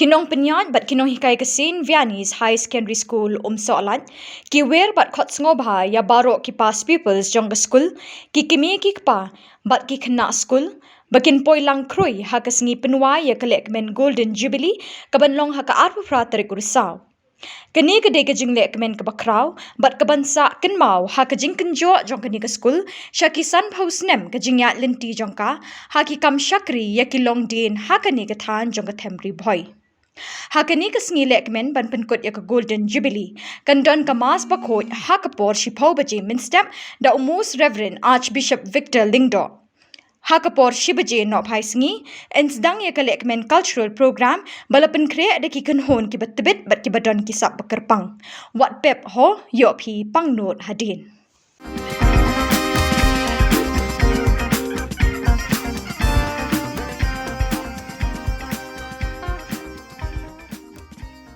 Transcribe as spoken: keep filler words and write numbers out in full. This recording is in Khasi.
Ki nongpynïaid bad ki nonghikai ka St Vianney's Higher Secondary School, Umsohlait, ki wer bad khot sngewbha ïa baroh ki past pupils jong ka skul, ki kmie ki kpa bad ki khynnah skul, ba kin poi lang khrui ha ka sngi pynwai ïa ka lehkmen Golden Jubilee, ka ban long ha ka arphew phra tarik u Risaw. Kane ka dei ka jinglehkmen kaba khraw bad ka ban sah kynmaw ha ka jingkynjoh jong kane ka skul sha ki sanphew snem ka jingïaid lynti jong ka ha ki kam shakri ïa ki longdien ha kane ka thaiñ jong ka them Ri Bhoi. Ha kane ka sngi lehkmen ban pynkut ïa ka Golden Jubilee, kan don ka Mass bakhuid ha ka por shiphew baje mynstep da u Most Reverend Archbishop Victor Lyngdoh. Ha ka por shi baje nohphai sngi, yn sdang ïa ka lehkmen cultural program ba la pynkhreh da ki kynhun kiba tbit bad kiba don ki sap ba kyrpang. Wat pep ho, ïoh phi pangnud hadien.